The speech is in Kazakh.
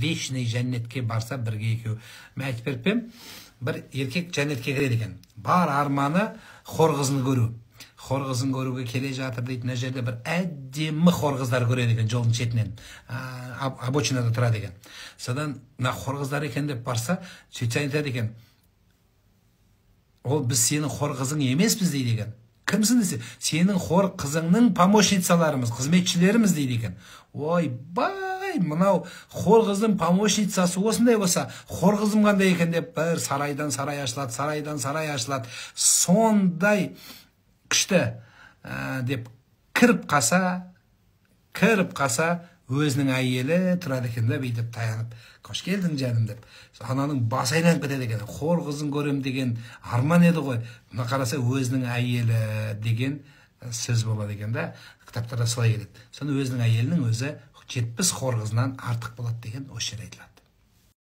Вечный жәннетке барса бірге екеуі. Мен айтып беріп пе едім, бір еркек жәннетке кіреді екен. Бар арманы хор қызын көру. Хор қызын көруге келе жатыр дейді. Мына жерде бір әдемі хор қыздар көреді екен жолдың шетінен. Обочинада тұрады екен. Содан мына хор қыздар екен деп барса, сөйтсе айтады екен: «Ол біз сенің хор қызың емеспіз», – дейді екен. «Кімсің?» – десе, «Сенің хор қызыңның помощницаларымыз, қызметшілеріміз», – дейді екен. «Ойбай, мынау хор қыздың помощницасы осындай болса, хор қызым қандай екен?» – деп, бір сарайдан сарай ашылады, сарайдан сарай ашылады, сондай күшті деп кіріп қаса, өзінің әйелі тұрады екен да, бүйтіп таянып: «Қош келдің, жаным», – деп. Ананың басы айналып кетеді екен. Хор қызын көрем деген арман еді ғой, мына қараса, өзінің әйелі деген сөз болады екен да. Кітаптарда солай келеді. Соны өзінің әйелінің өзі 70 хор қызынан артық болады деген осы жерде айтылады.